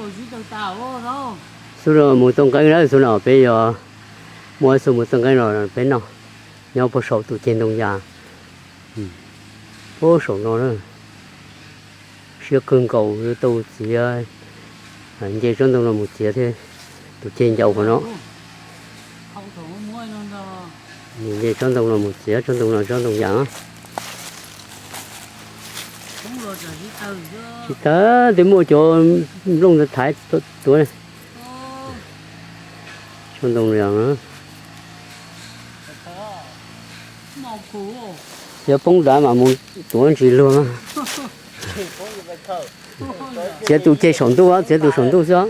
Xub no mus txoj nqeeb na, xub no peb yuav muab xub mus txoj nqeeb no peb noj, nyob puag saum tus ceg ntoo yas, puag saum no na. Siab kawg nkaus yuav tau txiav, nce tsob ntoo no mus txiav thiab, tus ceg ncau qhov no. Nce tsob ntoo no mus txiav tsob ntoo no, tsob ntoo yas. Tsis tas twb muaj cov nplooj ntawd thaiv tuav ne. Tsob ntoo yas na. Txiav poob dav mas mus tuav ntsis luag. Txiav tus ceg saum ntuj, txiav tus saum ntuj xwb.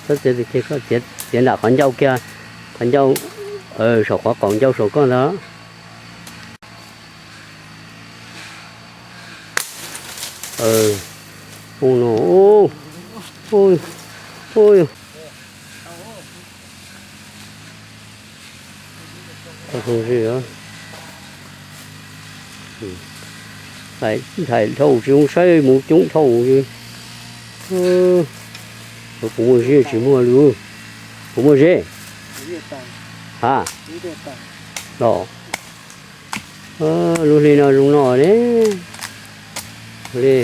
Txhob txiav tus ceg, txiav nram qhov ncauj kiag, qhov ncauj, saum qhov qaum ncauj saum koj ntag. Poob no, ub, ub, ub. Nthaim dhau tsis zoo saib mus coob dhau li. Puas muaj zeb tsis muaj li. Puas muaj zeb? Ha, los. Lub hli no zoo no ne. Li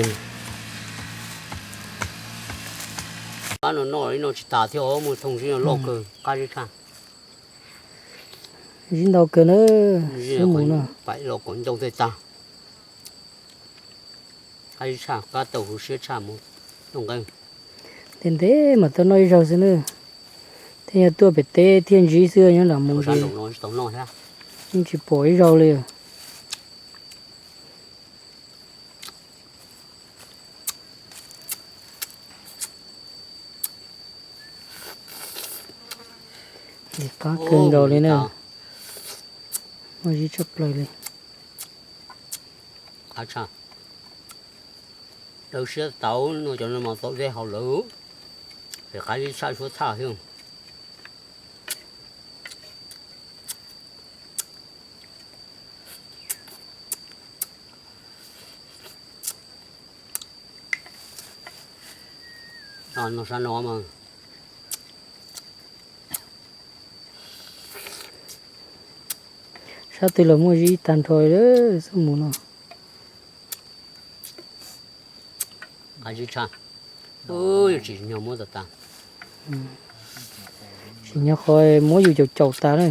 qab no noj ib no tsis tas thiab, muaj thooj zeb no loj kawg, qab zeb tshaj. Zeb ntau kawg na, xwb mus no. Paim los kom ncauj tej tag. Qab zeb tshaj, qab tau huv siab tshaj mus toj nqeeb. Ntev ntev mas tau noj ib zaug xwb na. Thiaj yog tuaj pem teb thiaj ntsib xwb, nyob nram mus ces yeej tsis pom ib zaug li. Qab kawg nkaus li na. Muaj zeb tshaj plaws li. Qab tshaj. Daw siab tau no, cov no mas tau zeb haus lawm, ces qab zeb tshaj suab tshaj thiab. No sab no mas. Sab twg los muaj zeb tag nrho, xwb mus no. Qab zeb tshaj. Tsis nyog muab tag tag. Tsis nyog qhov muab yus caum caum tag na.